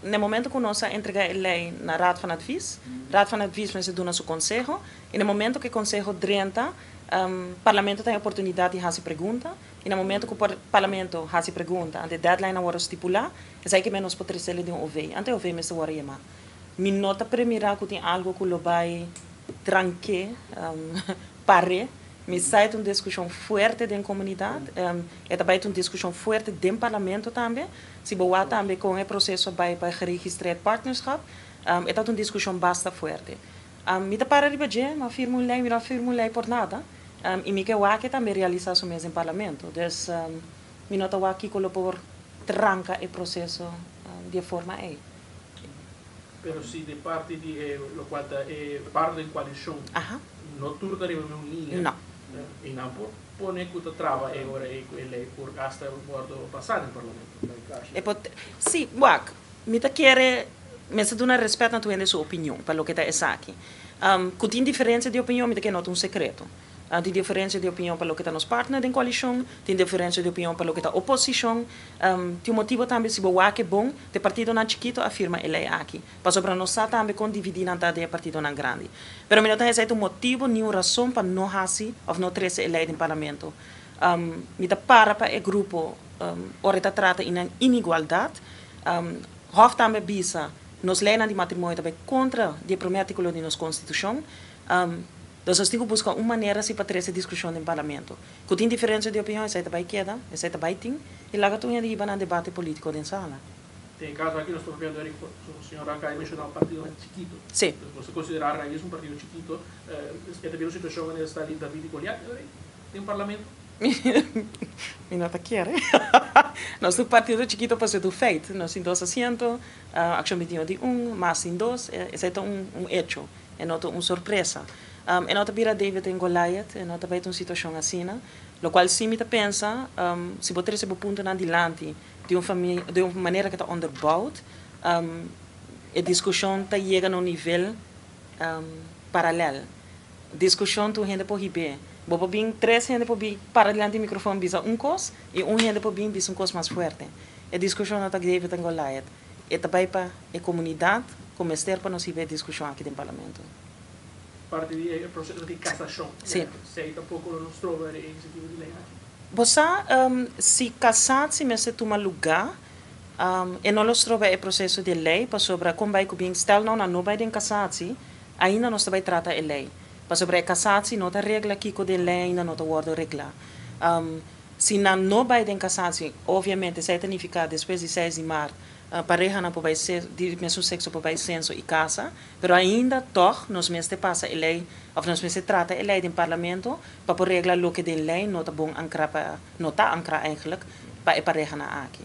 Na momento ku nos a entregá e lei na Raad van Advies, Raad van Advies mester duna su konseho, i na momento ku e konseho drenta, Parlamento ta e oportunidat di hasi pregunta, i na momento ku Parlamento hasi pregunta, anto e deadline a wòrdu stipulá, esei ke men nos por tres'é den OV. Anto e OV mester wòrdu yamá. Mi no ta premirá ku tin algu ku lo bai trank'é, par'é. Mi sa e ta un diskushon fuerte den komunidat, e ta bai ta un diskushon fuerte den Parlamento tambe. Si bo wak tambe kon e proseso a bai pa geregistreerd partnerschap, e ta un diskushon basta fuerte. Mi ta para riba dje, mi a firma un lei, mi no a firma un lei por nada, i mi ke wak e tambe realisá su mes den Parlamento. Dus mi no ta wak kiko lo por tranka e proseso di e forma ei. Pero si di parti di e lokual ta e parti den koalishon no tur ta riba e mismo liña, i nan por pone ku ta traba e ora ei ku e lei por hasta wòrdu pasá den Parlamento. E por, si, wak, mi ta kere mester duna rèspèt na tur hende su opinion pa loke ta esaki. Ku tin diferensia di opinion mi ta kere no ta un sekreto. Tin diferensia di opinion pa loke ta nos partner den koalishon, tin diferensia di opinion pa loke ta oposishon. Tin un motibu tambe si bo wak e bon, te partidonan chikito a firma e lei aki, pasobra nos sa tambe kon dividí nan ta den e partidonan grandi. Pero mi no ta hesei ta un motibu ni un rason pa no hasi òf no trese e lei den parlamento. Mi ta para pa e grupo ora e ta trata i nan inigualdat. Hof tambe a bisa nos leinan di matrimonio ta bai kontra di e promé artíkulo di nos konstitushon. Dus nos tin ku buska un manera si pa trese diskushon den parlamento. Ku tin diferensia di opinion esei ta bai keda, esei ta bai tin, i laga tur hende hiba nan debate polítiko den sala. Den e kaso aki nos ta papiando Eric, señor Rakai a menshoná un partidonan chikito. Sí. Dus nos ta konsiderá Raiz un partido chikito. E ta bira un situashon manera sta di David i Goliat den parlamento? Mi no ta kere. Nos ta un partido chikito pasobra ta un feit. Nos tin dos asiento, Akshon Bintiuno tin un, mas tin dos. Esei ta un echo. E no ta un sorpresa. E no ta bira David en Goliath, e no ta bai ta un situacion asina. Locual si mi ta pensa, si bo trece bo puntonan dilanti di un famia, di un manera cu ta onderbouwd, e discusion ta yega na un nivel paralel. Discusion tur hende por hib'é. Bo por bin, tres hende por bin para dilanti di microfon bisa un cos, y un hende por bin bisa un cos mas fuerte. E discusion no ta David en Goliath. E ta bai pa e komunidat ku mester pa nos hiba e diskushon aki den Parlamento. Parti di e proseso di kasashon. Si. Esei tampoko lo no stroba e inisiativa di lei aki. Bo sa, si kasatsi mester tuma lugá, e no lo stroba e proseso di e lei, pasobra kon bai ku bin stel nou nan no bai den kasatsi, ainda nos ta bai trata e lei. Pasobra e kasatsi no ta regla kiko den lei ainda no ta wòrdu reglá. Si nan no bai den kasatsi, obviamente esei ta nifiká despues di seis di mart parehanan por bai di mesun sekso por bai senso i kasa, pero ainda tòg nos mester pasa e lei òf nos mester trata e lei den parlamento pa por regla loke den lei no ta bon ankrá pa no ta ankrá eigentlik pa e parehanan aki.